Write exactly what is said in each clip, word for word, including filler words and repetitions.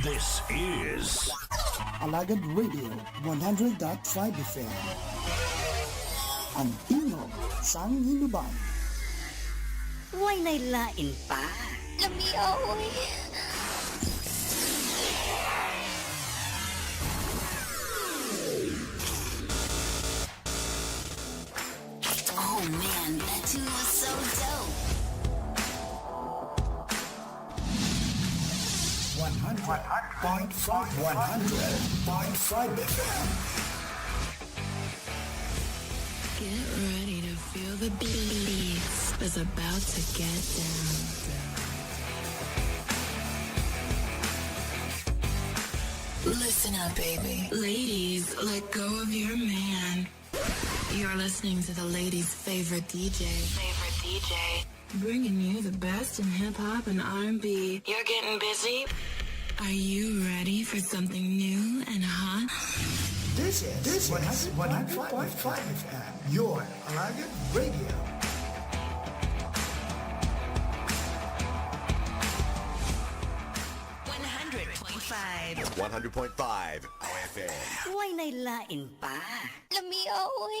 This is Alagad Radio one hundred dot five F M. Ang tingog sang hinubay. Way na'y lain pa. Lamia, oy. Oh man, that tune was so dope. One hundred point five, one hundred point five F M. Get ready to feel the beats is about to get down. Listen up, baby. Ladies, let go of your man. You're listening to the ladies' favorite D J. Favorite D J. Bringing you the best in hip hop and R and B. You're getting busy? Are you ready for something new and hot? This is, this is one hundred point five F M, your Alagad Radio. One hundred point five. One hundred point five F M. Way na'y lain pa. Lamia, oy.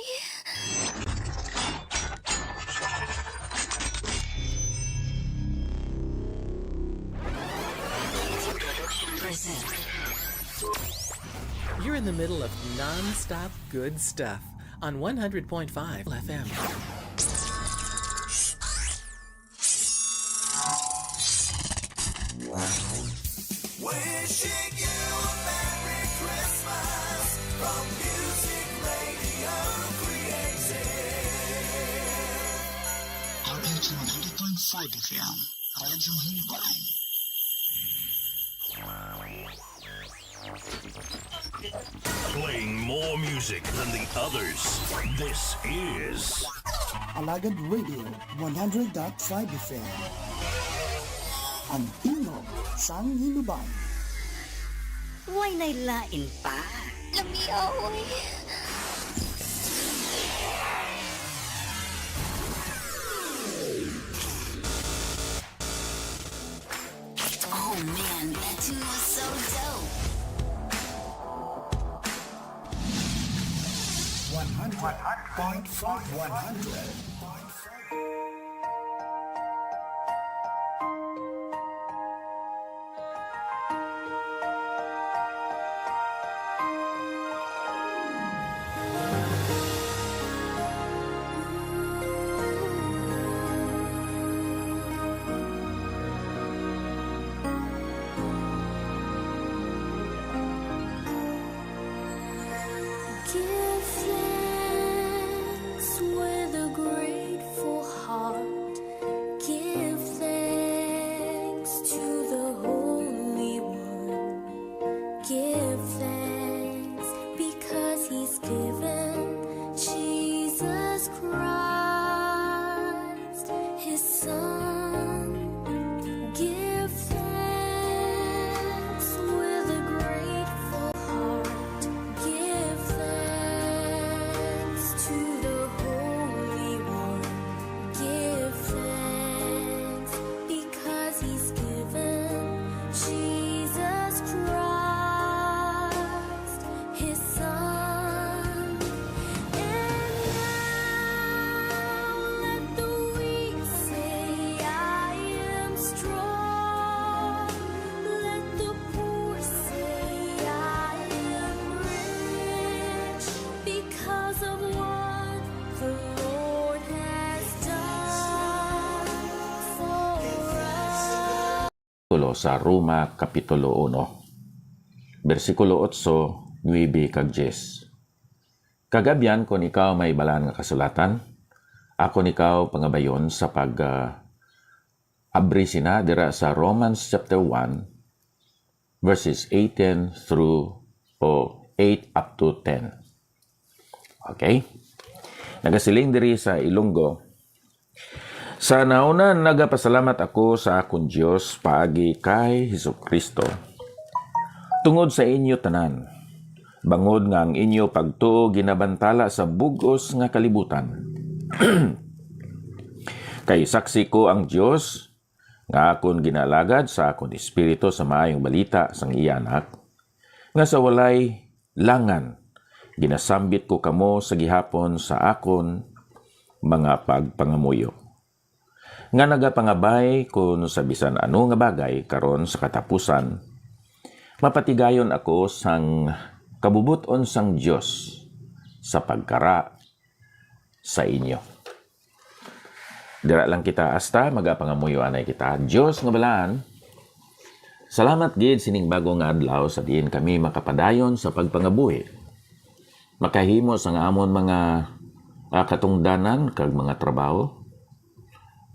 You're in the middle of non-stop good stuff on one hundred point five F M. Wishing you a Merry Christmas from Music Radio Creative. R H ninety point five F M, Radyo Hinubay. Playing more music than the others. This is Alagad Radio one hundred dot five F M. Ang tingog sang hinubay. Way na'y lain pa. Lamia, oy. Oh man, that tune was so dope. One hundred point five, one hundred point five. Give thanks with a grateful heart. Give thanks to the Holy One. Give thanks because He's given Jesus Christ, His Son. Give thanks with a grateful heart. Give thanks to the Holy One. Give thanks because He's given Jesus Christ, His Son. And now let the weak say, "I am strong." Let the poor say, "I am rich because of what the Lord has done for us." Tulo sa Roma, Kapitulo uno, bersikulo otso, nuebe, kag diyes. Kag abyan, kon ikaw may Balaan nga Kasulatan, akon ikaw pangabayon sa pag, ah, abri sina dira sa Romans chapter one, verses eighteen through, o eight up to ten. Okay? Nagasiling diri sa Ilonggo, "Sa nauna, nagapasalamat ako sa akon Dios paagi kay Jesu-Cristo, tungod sa inyo tanan, bangod nga ang inyo pagtuo ginabantala sa bug-os nga kalibutan. Kay saksi ko ang Dios, nga akon ginaalagad sa akon espiritu sa maayong balita sang iya Anak, nga sa walay langan ginasambit ko kamo sa gihapon sa akon mga pagpangamuyo, nga nagapangabay kon sa bisan ano nga bagay karon sa katapusan, mapatigayon ako sang kabubot-on sang Dios sa pagkara sa inyo. Dira lang kita hasta, magapangamuyo anay kita. Dios nga balaan, salamat gid sining bago nga adlaw sa diin kami makapadayon sa pagpangabuhi, makahimo sang amon mga, ah, katungdanan kag mga trabaho,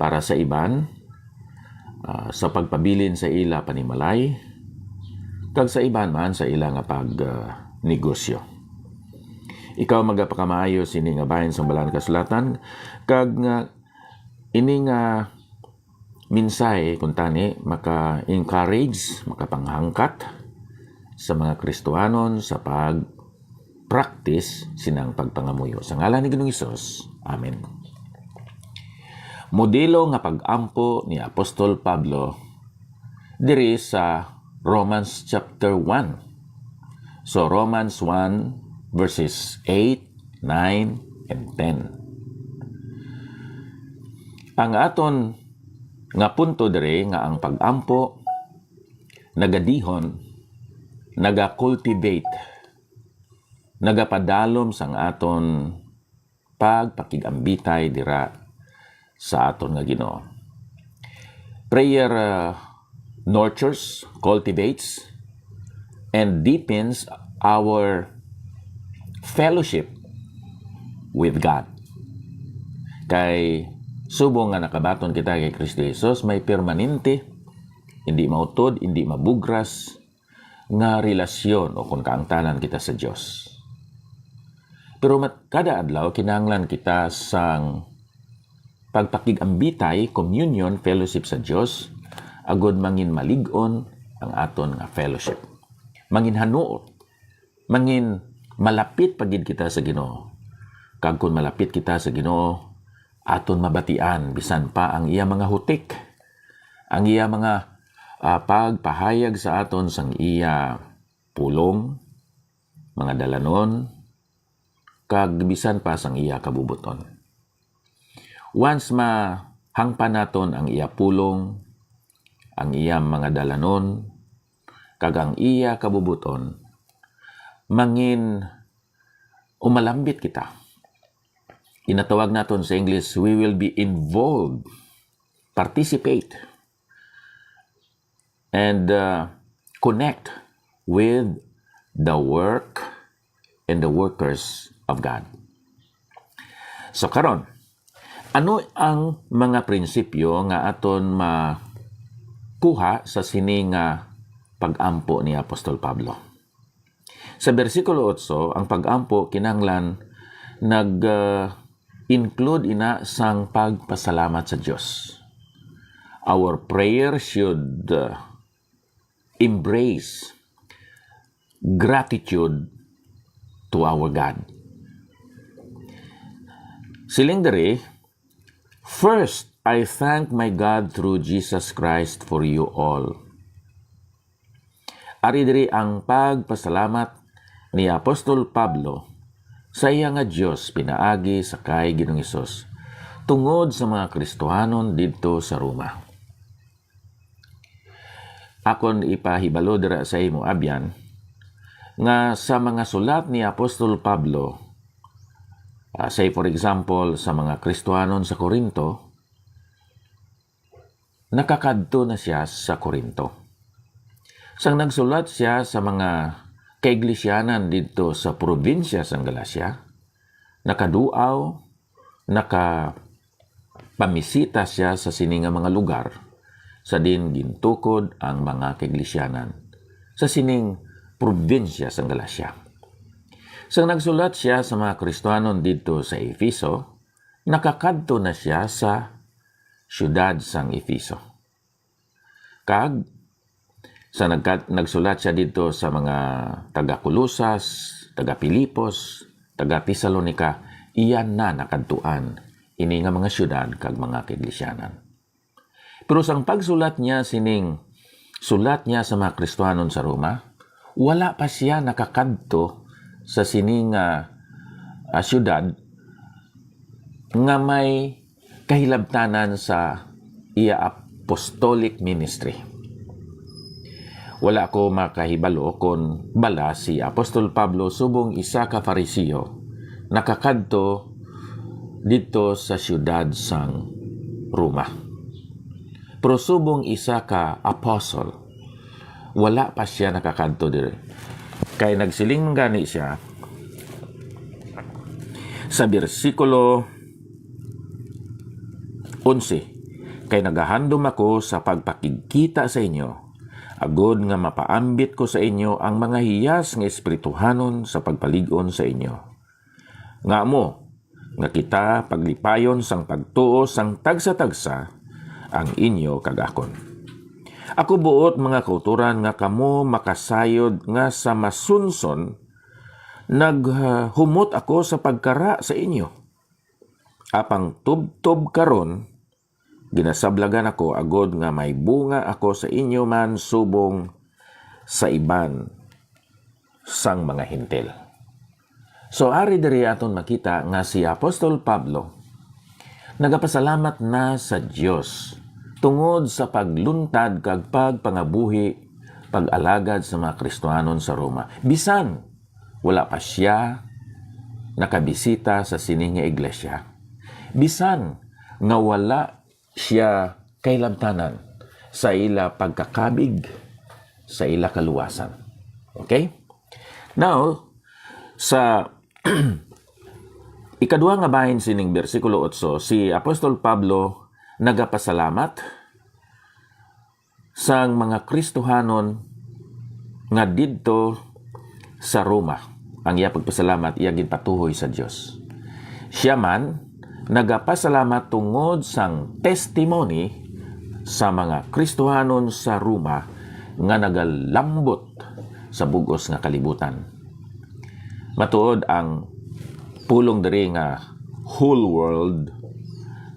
para sa iban, ah, sa pagpabilin sa ila panimalay, kag sa iban man sa ila nga pag, ah, negosyo. Ikaw magapakamaayo sini nga bahin sang Balaan Kasulatan, kag nga ini nga mensahe kuntani maka-encourage, makapanghangkat sa mga Kristiyanon sa pag-practice sinang pagpangamuyo. Sa ngalan ni Ginoong Hesus, amen. Modelo nga pag-ampo ni Apostol Pablo diri sa Romans chapter one. So, Romans one, verses eight, nine, and ten. Ang aton nga punto diri nga ang pag-ampo nagadihon, nagakultivate, nagapadalom sang aton pagpakig-ambitay dira sa aton nga Ginoo. Prayer, uh, nurtures, cultivates, and deepens our fellowship with God. Kay subong nga nakabaton kita kay Kristo Jesus, may permanente, hindi mautod, hindi mabugras nga relasyon o kon kaangtanan kita sa Dios. Pero mat-, kada adlaw kinahanglan kita sang pagpakig-ambitay, communion, fellowship sa Dios, agod mangin malig-on ang aton nga fellowship. Mangin hanuot, mangin malapit pa gid kita sa Ginoo. Kag kon malapit kita sa Ginoo, aton mabatian bisan pa ang iya mga hutik, ang iya mga, ah, pagpahayag sa aton sang iya pulong, mga dalanon, kag bisan pa sang iya kabubuton. Once mahangpan naton ang iya pulong, ang iya mga dalanon, kag ang iya kabubuton, mangin umalambit kita. Ginatawag naton sa English, we will be involved, participate, and, uh, connect with the work and the workers of God. So karon, ano ang mga prinsipyo nga aton makuha sa sini nga pag-ampo ni Apostol Pablo? Sa bersikulo otso, ang pag-ampo kinahanglan nag, ah, include ina sang pagpasalamat sa Dios. Our prayer should, ah, embrace gratitude to our God. Siling diri, "First, I thank my God through Jesus Christ for you all." Ari diri ang pagpasalamat ni Apostol Pablo sa iya nga Dios pinaagi sa kay Ginoong Hesus tungod sa mga Kristohanon didto sa Roma. Akon ipahibalo dira sa imo, abyan, nga sa mga sulat ni Apostol Pablo, ah, say for example, sa mga Kristohanon sa Corinto, nakakadto na sia sa Corinto. Sang nagsulat sia sa mga kaiglesyaan didto sa probinsya sang Galacia, nakaduaw, nakapamisita sia sa sini nga mga lugar sa diin gintukod ang mga kaiglesyaan sa sining probinsya sang Galacia. Sang nagsulat sia sa mga Kristohanon didto sa Efeso, nakakadto na sia sa siyudad sang Efeso. Kag sa nagka-, nagsulat sia didto sa mga taga Colosas, taga Filipos, taga Tesalonica, iya na nakadtuan ini nga mga siyudad kag mga kaiglesyaan. Pero sang pagsulat niya sining sulat niya sa mga Kristiyanon sa Roma, wala pa siya nakakadto sa sini nga, ah, siyudad nga may kahilabtanan sa iya apostolic ministry. Wala ko makahibalo kon bala si Apostol Pablo subong isa ka Fariseo nakakadto didto sa siyudad sang Roma. Pero subong isa ka apostle, wala pa siya nakakadto diri. Kay nagsiling man gani siya sa bersikulo onse, "Kay nagahandom ako sa pagpakigkita sa inyo, agod nga mapaambit ko sa inyo ang mga hiyas nga espirituhanon sa pagpalig-on sa inyo. Nga amo, nga kita paglipayon sang pagtuo sang tagsa-tagsa ang inyo kag akon. Ako buot, mga kautoran, nga kamo makasayod nga sa masunson naghumot ako sa pagkara sa inyo. Apang tubtob karon, ginasablagan ako agod nga may bunga ako sa inyo man subong sa iban sang mga Hentil." So, ari diri aton makita nga si Apostol Pablo nagapasalamat na sa Dios tungod sa pagluntad kag pagpangabuhi, pag-alagad sa mga Kristiyanon sa Roma. Bisan wala pa siya nakabisita sa sini nga iglesia, bisan nga wala siya kahilabtanan sa ila pagkakabig sa ila kaluwasan. Okay? Now, sa ikadua nga bahin sining bersikulo otso, si Apostol Pablo nagapasalamat sang mga Kristohanon nga didto sa Roma. Ang iya pagpasalamat, iya ginpatuhoy sa Dios. Siya man nagapasalamat tungod sang testimony sa mga Kristohanon sa Roma nga nagalambot sa bug-os nga kalibutan. Matuod, ang pulong diri nga whole world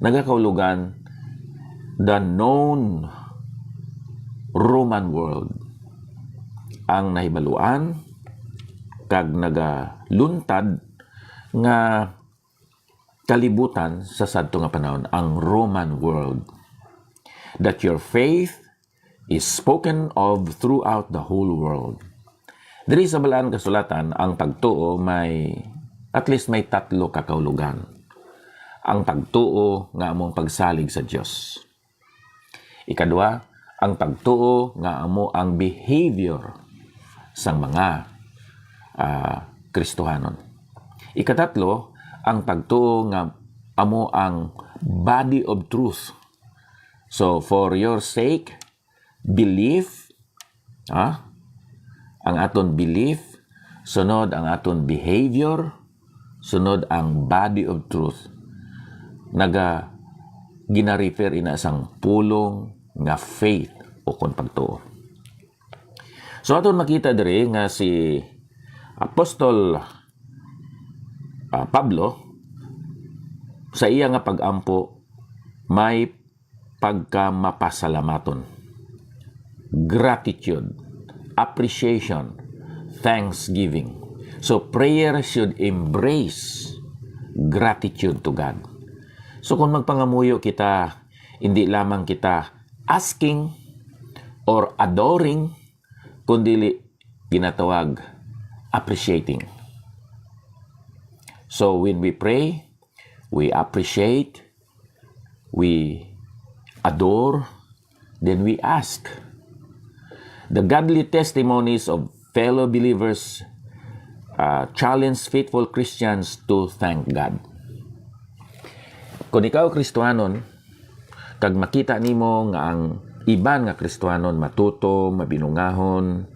nagakaulogan the known Roman world, ang nahibaluan kag nagaluntad nga kalibutan sa sadto nga panahon, ang Roman world. That your faith is spoken of throughout the whole world. Diri sa Balaan Kasulatan, ang pagtuo may, at least may tatlo ka kahulogan. Ang pagtuo nga amo ang pagsalig sa Dios. Ikadua, ang pagtuo nga amo ang behavior sang mga, ah, Kristohanon. Ikatatlo, ang pagtuo nga amo ang body of truth. So, for your sake, belief, ah, ang aton belief, sunod ang aton behavior, sunod ang body of truth. Naga, gina-refer ina sang pulong nga faith o kon pagtuo. So, aton makita diri nga si Apostol, ah, Pablo, sa iya nga pag-ampo, may pagkamapasalamaton, gratitude, appreciation, thanksgiving. So, prayer should embrace gratitude to God. So, kung magpangamuyo kita, hindi lamang kita asking or adoring, kundili ginatawag appreciating. So, when we pray, we appreciate, we adore, then we ask. The godly testimonies of fellow believers, uh, challenge faithful Christians to thank God. Kung ikaw Kristohanon, kag makita nimo nga ang iban nga Kristohanon matutom, mabinungahon,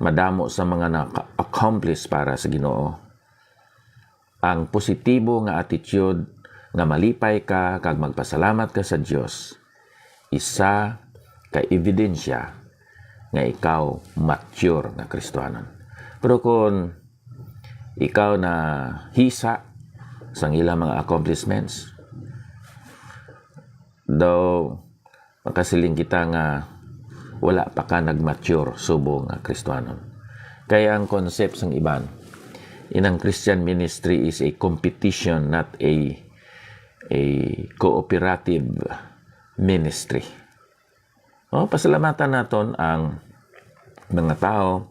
madamo sa mga naka-accomplish para sa Ginoo, ang positibo nga attitude nga malipay ka kag magpasalamat ka sa Dios, isa ka ebidensya nga ikaw mature nga Kristohanon. Pero kung ikaw nahisa sang ilang mga accomplishments, daw Makasiling kita nga wala pa ka nag-mature subong nga Kristiyanon. Kay ang concept sang iban, inang Christian ministry is a competition, not a, a cooperative ministry. Oh, pasalamatan naton ang mga tawo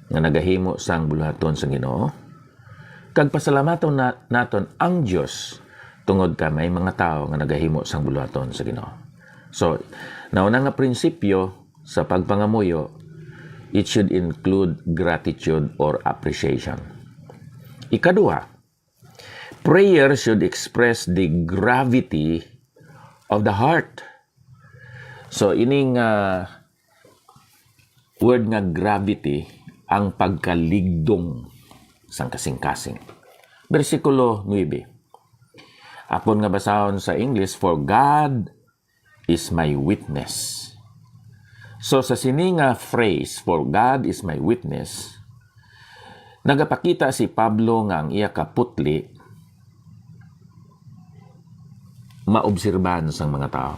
nga nagahimo sang buluhaton sa Ginoo, kag pasalamaton na, naton ang Dios tungod ka may mga tawo nga nagahimo sang buluhaton sa Ginoo. So, nauna nga prinsipyo sa pagpangamuyo, it should include gratitude or appreciation. Ikaduha, prayer should express the gravity of the heart. So, ining, ah, word nga gravity, ang pagkaligdong sang kasing-kasing. Bersikulo nuebe. Akon nga basahon sa English, "For God is my witness." So, sa sini nga phrase, "For God is my witness," nagapakita si Pablo nga ang iya kaputli maobserbahan sang mga tawo.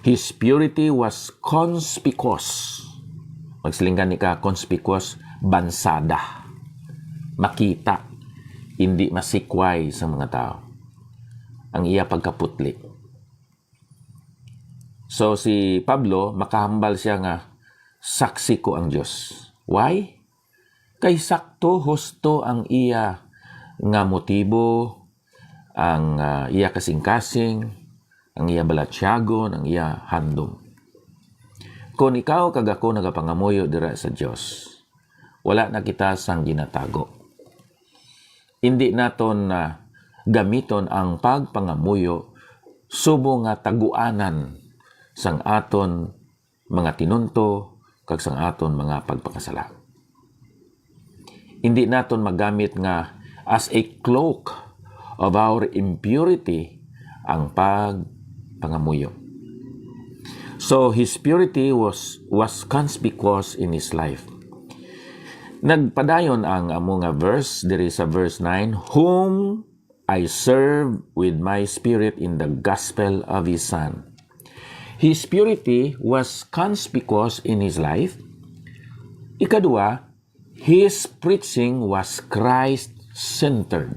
His purity was conspicuous. Magsiling gani ka, conspicuous, bansada. Makita, hindi masikway sa mga tawo ang iya pagkaputli. So, si Pablo, makahambal siya nga, "Saksi ko ang Dios." Why? Kay sakto, husto ang iya nga motibo, ang, ah, iya kasing-kasing, ang iya balatyagon, ang iya handom. Kon ikaw kag ako nagapangamuyo dira sa Dios, wala na kita sang ginatago. Indi naton, ah, gamiton ang pagpangamuyo subong nga taguanan sang aton mga tinunto kag sang aton mga pagpakasala. Indi naton magamit nga as a cloak of our impurity ang pagpangamuyo. So, his purity was, was conspicuous in his life. Nagpadayon ang amo nga verse diri sa verse nine, "Whom I serve with my spirit in the gospel of his Son." His purity was conspicuous in his life. Ikadua, his preaching was Christ-centered.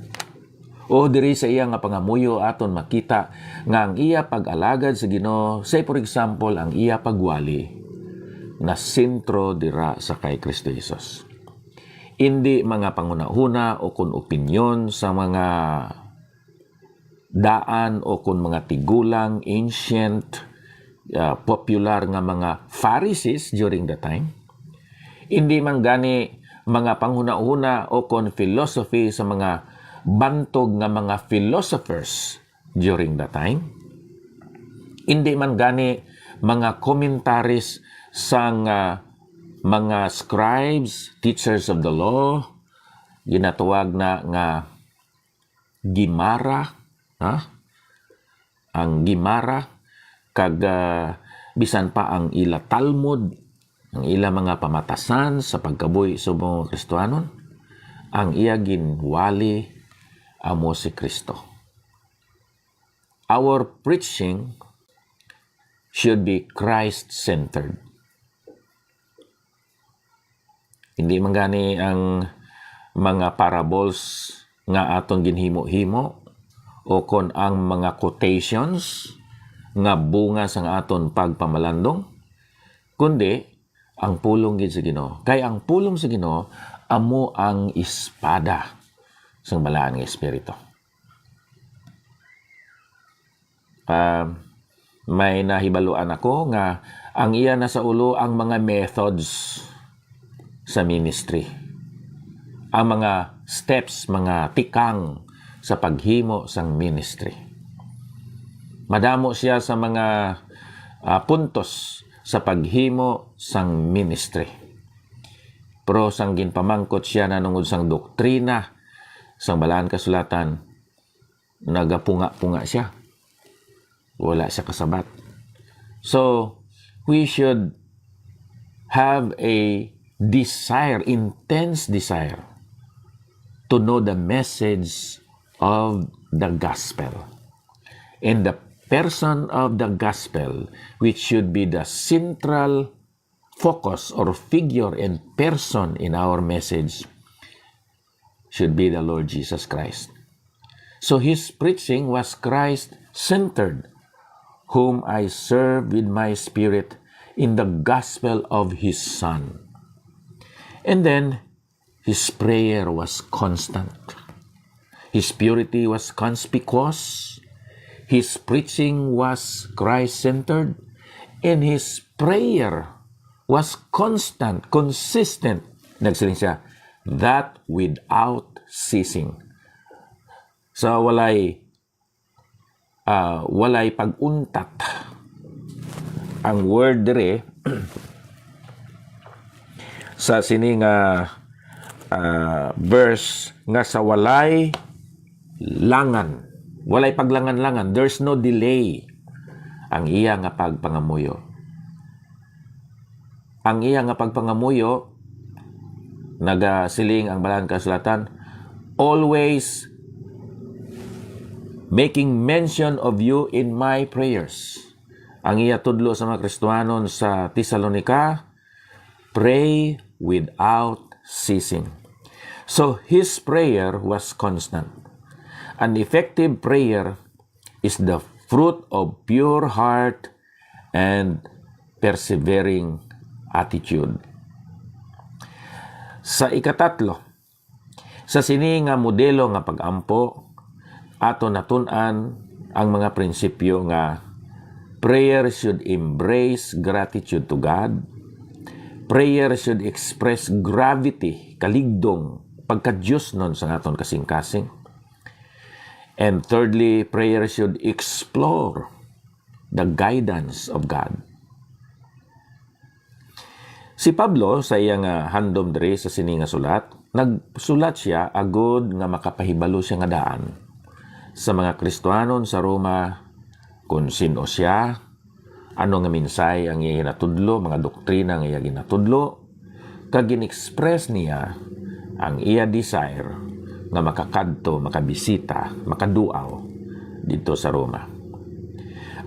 O diri sa iya nga pangamuyo, aton makita nga ang iya pag-alagad sa Ginoo, say for example, ang iya pagwali, nasentro dira sa kay Kristo Jesus. Indi mga panghunahuna o kon opinyon sa mga daan o kon mga tigulang, ancient, ah, popular nga mga Pharisees during the time. Indi man gani mga panghunahuna o kon philosophy sa mga bantog nga mga philosophers during the time. Indi man gani mga commentaries sang, ah, mga scribes, teachers of the law, ginatawag na nga Gemara, ha? Ang Gemara, kag, ah, bisan pa ang ila Talmud, ang ila mga pamatasan sa pagkabuhi subong nga Kristiyanon, ang iya ginwali amo si Kristo. Our preaching should be Christ-centered. Hindi man gani ang mga parables nga aton ginhimo-himo o kon ang mga quotations nga bunga sang aton pagpamalandong, kundi ang pulong gid sa Ginoo. Kay ang pulong sa Ginoo amo ang espada sang Balaan nga Espiritu. Ah, may nahibaluan ako nga ang iya na sa ulo ang mga methods sa ministry. Ang mga steps, mga tikang sa paghimo sang ministry. Madamo siya sa mga, ah, puntos sa paghimo sang ministry. Pero sang ginpamangkot siya nanungod sang doktrina sang Balaan Kasulatan, nagapunga-punga siya. Wala siya kasabat. So, we should have a desire, intense desire, to know the message of the gospel and the person of the gospel, which should be the central focus or figure and person in our message, should be the Lord Jesus Christ. So his preaching was Christ-centered, "Whom I serve with my spirit in the gospel of his Son." And then, his prayer was constant. His purity was conspicuous. His preaching was Christ-centered. And his prayer was constant, consistent. Nagsiling siya, "That without ceasing." So, walay, ah, walay pag-untat. Ang word diri sa sini nga, ah, verse nga sa walay langan, walay paglangan-langan, there's no delay ang iya nga pagpangamuyo. Ang iya nga pagpangamuyo, nagasiling ang Balaan Kasulatan, "Always making mention of you in my prayers." Ang iya tudlo sa mga Kristiyanon sa Tesalonica, "Pray without ceasing." So, his prayer was constant. An effective prayer is the fruit of pure heart and persevering attitude. Sa ikatatlo, sa sini nga modelo nga pag-ampo, ato natun-an ang mga prinsipyo nga prayer should embrace gratitude to God, prayer should express gravity, kaligdong, pagkadiosnon sa aton kasing-kasing, and thirdly, prayer should explore the guidance of God. Si Pablo, sa iya nga handom diri sa sini nga sulat, nagsulat siya agod nga makapahibalo siya nga daan sa mga Kristiyanon sa Roma kon sin-o siya, ano nga mensahe ang iya ginatudlo, mga doktrina nga iya ginatudlo, kag gin-express niya ang iya desire nga makakadto, makabisita, makaduaw didto sa Roma.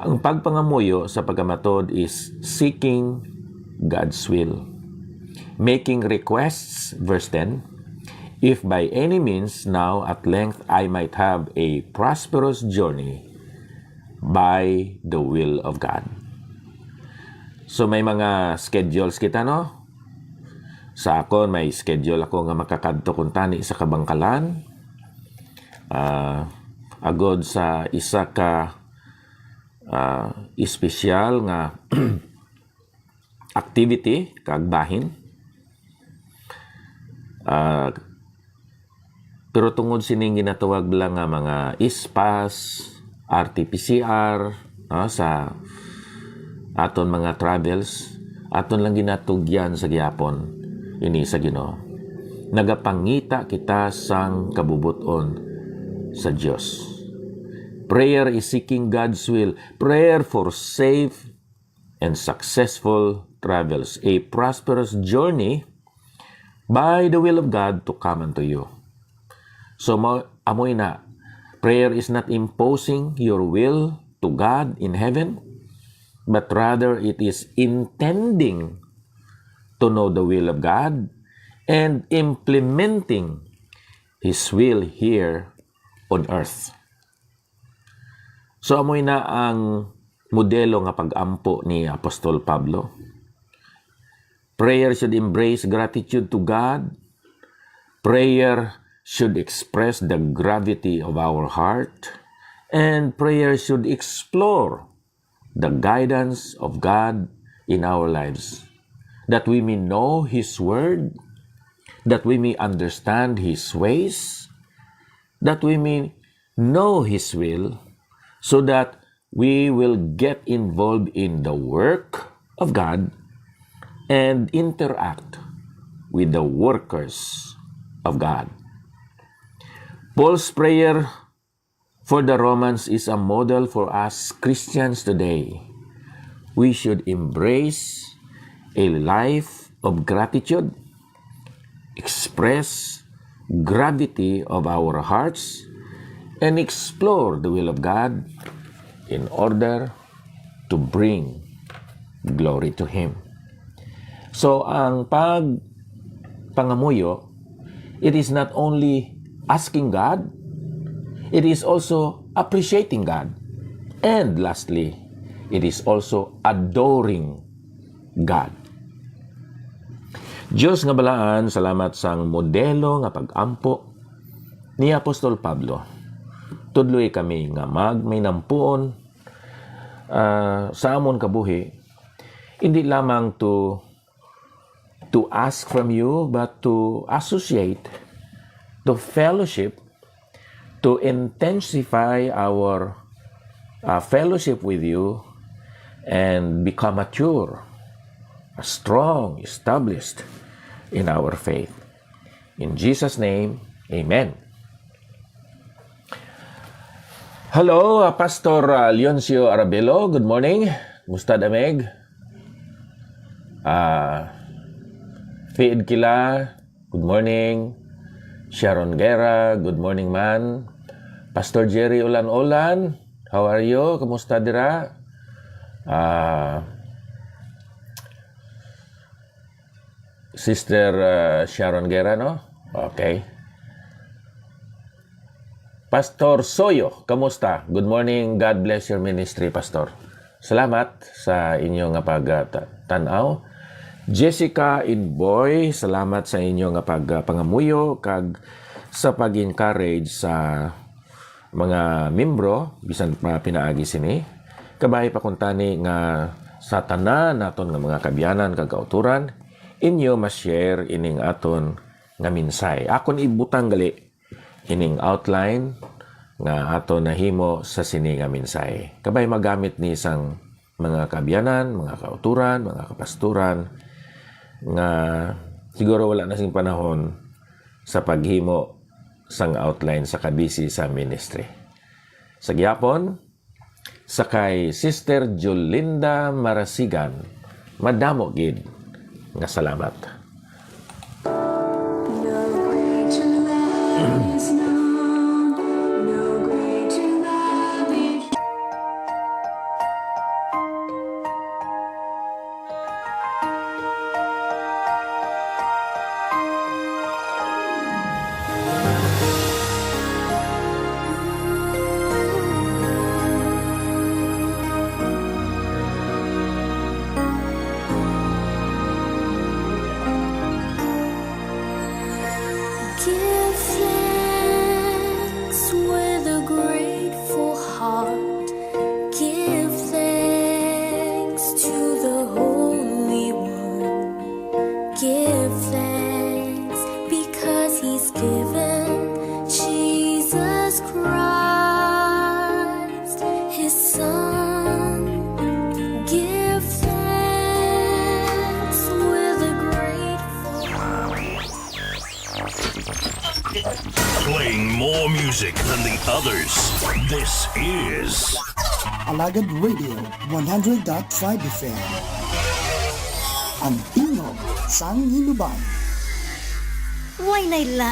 Ang pagpangamuyo sa pagkamatud is seeking God's will, making requests, verse ten, "If by any means now at length I might have a prosperous journey by the will of God." So, may mga schedules kita, no? Sa akon, may schedule ako nga makakadto kuntani sa Kabangkalan, ah, agod sa isa ka, ah, espesyal nga activity kag bahin. Ah, pero tungod sining ginatawag lang nga mga ispas, R T P C R, ah, sa aton mga travels, aton lang ginatugyan sa gihapon ini sa Ginoo. Nagapangita kita sang kabubot-on sa Dios. Prayer is seeking God's will. Prayer for safe and successful travels, a prosperous journey by the will of God to come unto you. So, mo, amoy na, prayer is not imposing your will to God in heaven, but rather it is intending to know the will of God and implementing His will here on earth. So, amoy na ang modelo nga pag-ampo ni Apostol Pablo. Prayer should embrace gratitude to God. Prayer should express the gravity of our heart. And prayer should explore the guidance of God in our lives. That we may know His Word, that we may understand His ways, that we may know His will, so that we will get involved in the work of God and interact with the workers of God. Paul's prayer for the Romans is a model for us Christians today. We should embrace a life of gratitude, express gravity of our hearts, and explore the will of God in order to bring glory to Him. So, ang pagpangamuyo, it is not only asking God, it is also appreciating God. And lastly, it is also adoring God. Diyos nga balaan, salamat sang modelo nga pag-ampo ni Apostol Pablo. Tudloy kami nga magmainampuon, ah, sa amon kabuhi, hindi lamang to, to ask from you, but to associate, to fellowship, to intensify our, uh, fellowship with you and become mature, strong, established in our faith. In Jesus' name, amen. Hello, uh, Pastor, uh, Leoncio Arabelo. Good morning. Musta, Dameg? Ah, Feed Kila, good morning. Sharon Guerra, good morning, man. Pastor Jerry Ulan-Ulan, how are you? Kumusta dira? Ah, Sister, ah, Sharon Guerra, no? Okay. Pastor Soyo, kamusta? Good morning. God bless your ministry, Pastor. Salamat sa inyo nga pagtanaw. Jessica Inboy, salamat sa inyo nga pagpangamuyo kag sa pag-encourage sa mga membro, bisan pa pinaagi sini. Kabay pa kuntani nga sa tanan naton nga mga kaabyanan kag kautoran, inyo ma-share ining aton nga mensahe. Akon ibutang gali ining outline nga aton nahimo sa sini nga mensahe. Kabay magamit ni sang mga kaabyanan, mga kautoran, mga kapastoran nga siguro wala na sing panahon sa paghimo sang outline sa kabisi sa ministry. Sa gihapon, sa kay Sister Jolinda Marasigan, madamo gid nga salamat. No greater love is known, no greater love is Give thanks with a grateful heart. Give thanks to the Holy One. Give thanks because He's given Jesus Christ, His Son. Give thanks with a grateful heart. Playing more music than the others. This is Alagad Radio one hundred dot five F M. Ang tingog sang Hinubay. Way na'y